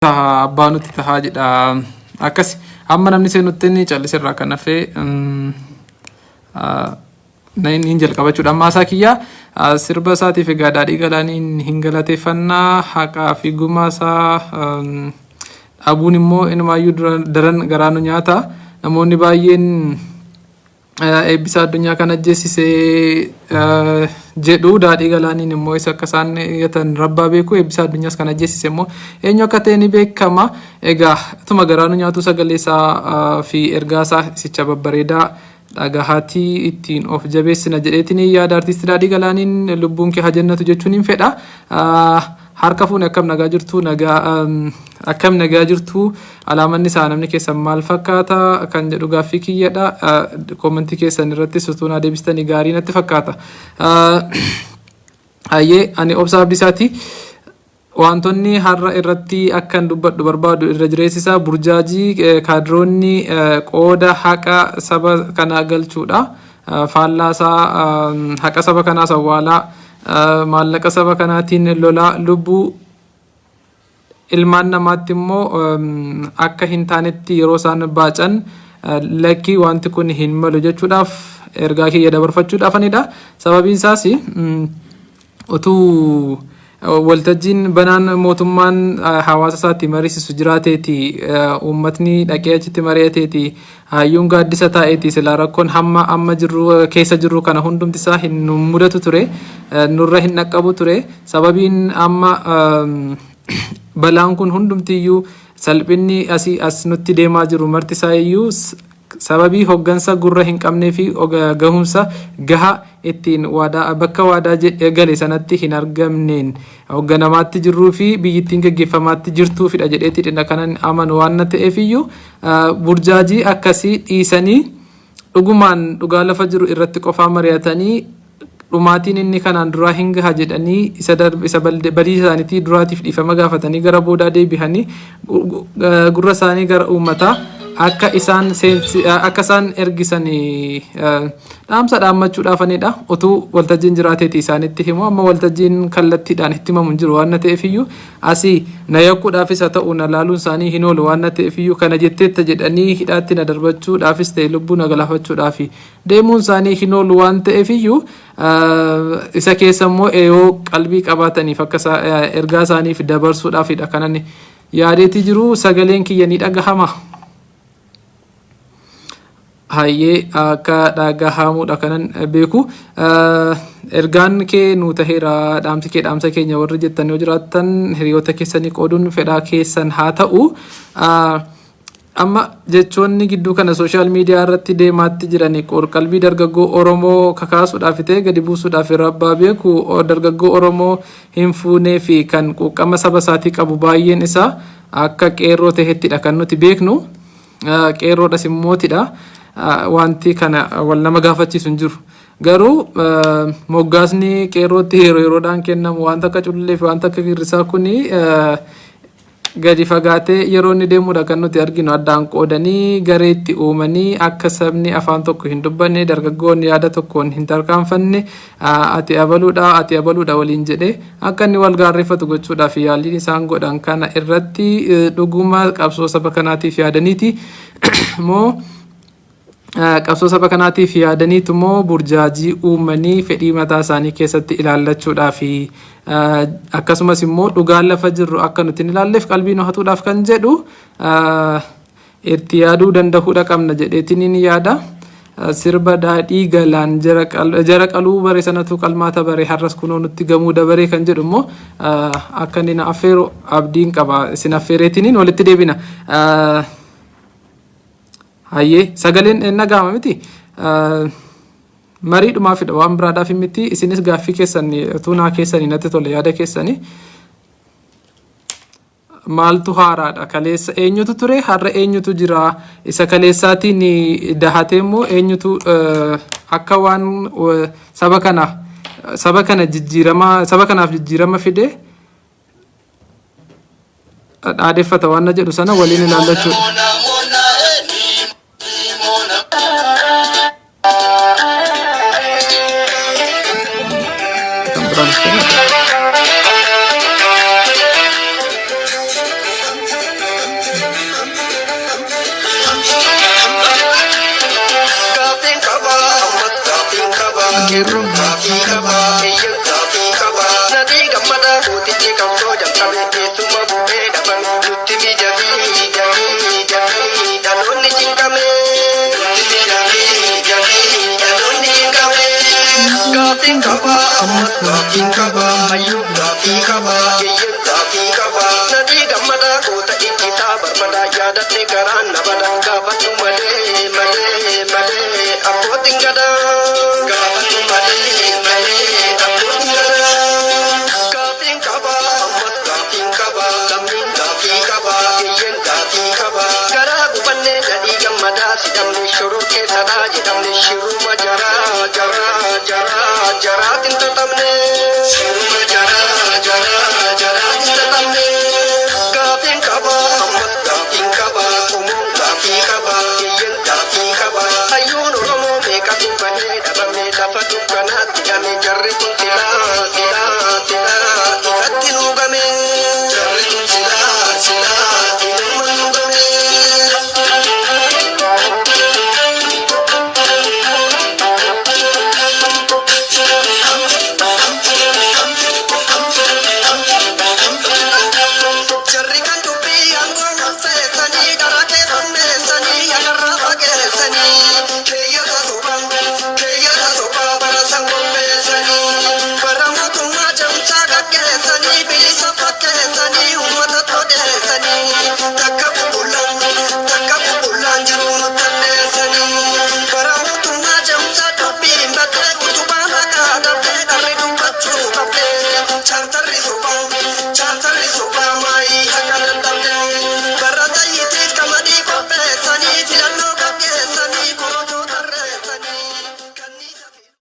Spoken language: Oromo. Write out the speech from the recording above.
Taha abbaa nutti tahaa jedha. Akkasi amma namni seenutti inni callise irraa kan hafe hin jalqaba jechuudha. Amma haasaa kiyya sirba isaatiif egaa Daadhii Galaaniin hin galateeffannaa haqaa fi gumaa isaa dhabuun immoo inumaayyuu daran garaa nu nyaata. Namoonni baay'een Eebbisaa Addunyaa kan ajjeessise jedhu Daadhii Galaaniin immoo isa akka isaan eeggatan rabbaa beeku Eebbisaa Addunyaas kan ajjeessise immoo eenyu akka ta'e ni beekama. Egaa utuma garaa nu nyaatu sagalee isaa fi ergaa isaa isicha babbareedaa dhagahaatii ittiin of jabeessina jedheetiin yaada artisti Daadhii Galaaniin lubbuun kee haa jannatu jechuun hin fedha. Harka fuune akkam nagaa jirtu nagaa akkam nagaa jirtu alaamanni isaa namni keessan maal fakkaata kan jedhu gaaffii kiyyadha. Koomentii keessan irrattis utuu naa deebistanii gaarii natti fakkaata. Hayyee ani Obsaa Abdiisaati. Wantoonni har'a irratti akkan dubbadhu barbaadu irra jireessi isaa burjaajii kaadiroonni qooda haqa saba kanaa galchuudha. Faallaa isaa haqa saba kanaas awwaalaa maallaqa saba kanaatiin lolaa lubbuu ilmaan namaatti immoo akka hin taanetti yeroo isaan baacan lakkii wanti kun hin malu jechuudhaaf ergaa kiyya dabarfachuudhaafanidha. Sababiin isaas utuu waltajjiin banaan mootummaan hawaasa isaatti mariisisu jiraateeti uummatni dhaqee achitti mari'ateeti hayyuun gaaddisa taa'eeti silaa rakkoon hamma amma jirru keessa jirru kana hundumti isaa hin mudatu ture nurra hin dhaqqabu ture sababiin amma balaan kun hundumtiyyuu salphinni asii as nutti deemaa jiru marti isaa iyyuu sababii hoggansa gurra hin qabnee fi gahumsa gaha ittiin waadaa bakka waadaa gale sanatti hin argamneen hogganamaatti jirruu fi biyyittiin gaggeeffamaatti jirtuufidha jedheeti dhina kanan amanu waan na ta'eef iyyuu burjaajii akkasii dhiisanii dhugumaan dhugaa lafa jiru irratti qofaa mari'atanii dhumaatiin inni kanaan duraa hin gaha jedhanii isa isa badii isaaniitii duraatiif dhiifama gaafatanii gara boodaa deebihanii gurra isaanii gara uummataa akka isaan akka isaan ergisan dhaamsa dhaammachuudhaafanidha. Utuu waltajjiin jiraateeti isaanitti himu amma waltajjiin kallattiidhaan itti himamu hin jiru waan ta'eef iyyuu asii na yakkuudhaafis haa ta'u na laaluun isaanii hin oolu waan ta'eef iyyuu kana jetteetta jedhanii hidhaatti na darbachuudhaafis ta'e lubbuu na galaafachuudhaafi deemuun isaanii hin oolu waan ta'eef iyyuu isa keessa immoo yoo qalbii qabaataniif akka ergaa isaaniif dabarsuudhaafidha kanan yaadeetii jiru sagaleen kiyya ni dhagahama. Hayyee akka dhagahamuudha kanan beeku. Ergaan kee nuu taheera dhaamsi kee dhaamsa keenya warri jettan yoo jiraattan hiriyoota keessanii qooduun fedhaa keessan haa ta'u. Amma jechoonni gidduu kana sooshaal miidiyaa irratti deemaatti jiran qorqalbii dargaggoo Oromoo kakaasuudhaaf ta'e gadi buusuudhaaf rabbaa beeku dargaggoo Oromoo hin fuunee fi kan quuqama saba isaatii qabu baay'een isaa akka qeerroo tahettidha kan nuti beeknu. Qeerroodhas immootidha. Wanti kana wal nama gaafachiisu hin jiru. Garuu moggaasni qeerrootti yeroo yeroodhaan kennamu wanta akka culullee fi wanta akka girrisaa kuni gadi fagaatee yeroo inni deemudha kan nuti arginu addaan qoodanii garee itti uumanii akka sabni afaan tokko hin dubbanne dargaggoonni yaada tokkoon hin tarkaanfanne ati abaluudha ati abaluudha waliin jedhee akka inni wal gaarreeffatu gochuudhaaf yaaliin isaan godhan kana irratti dhuguma qabsoo saba kanaatiif yaadaniiti moo qabsoo saba kanaatiif yaadaniitu moo burjaajii uumanii fedhii mataa isaanii keessatti ilaallachuudhaaf akkasumas immoo dhugaan lafa jirru akka nuti hin ilaalleef qalbii nu hatuudhaaf kan jedhu itti yaaduu danda'uudha qabna jedheetiin ni yaada. Sirba Daadhii Galaan jara qaluu bare sanatu qalmaata bare har'as kunoo nutti gamuu dabaree kan jedhu immoo akka inni na affeeru abdiin qaba. Isin affeereetiniin walitti deebina. Hayyee sagaleen hin dhaga'ama miti. Mariidhumaafidha waan biraadhaaf miti. Isinis gaaffii keessan utuu naa keessanii natti tole yaada keessanii. Maaltu haaraadha? Kaleessa eenyutu ture? Har'a eenyutu jira? Isa kaleessaatiin dahatee immoo eenyutu akka waan saba kana saba kana jijjiirama saba kanaaf jijjiirama fide dhaadheffata waan na jedhu sana waliin ilaallachuudha. Kan biraan dhufte. Qeerroon gaaffii qaba, eeyyan gaaffii qaba. Nadhii Gammadaa gootichi qabsoo jalqabe, eessuma bu'ee dhabame? Nutti mijafii jafii jafii, dhaloonni cinqame. Nutti mijafii jafii, dhaloonni cinqame. Gaaffiin qaba, ammas gaaffiin qaba, hayyuu gaaffii qaba, eeyyan gaaffii qaba. Nadhii Gammadaa goota ijjisaa barbada, yaadadhe garaan na bada. Gaafadhu malee malee malee abbootiin gadaa. Gaafadhu malee malee abbootiin gadaa. Gaaffiin qaba, ammas gaaffiin qaba, lammiin gaaffii qaba, eeyyan gaaffii qaba. Garaa gubannee, Nadhii Gammadaa sidhamne, shoror keessadhaa jedhamne, shiruma jaraa jaraa jaraa jaraatiin xaxamne. Shiruma jaraa jaraa jaraatiin xaxamne. Gaaffiin qaba, ammas gaaffiin qaba, qomoon gaaffii qaba, eeyyan gaaffii qaba. Hayyuun Oromoo meeqatu bahee dhabame, lafa dukkanaatti hidhame jarri kun.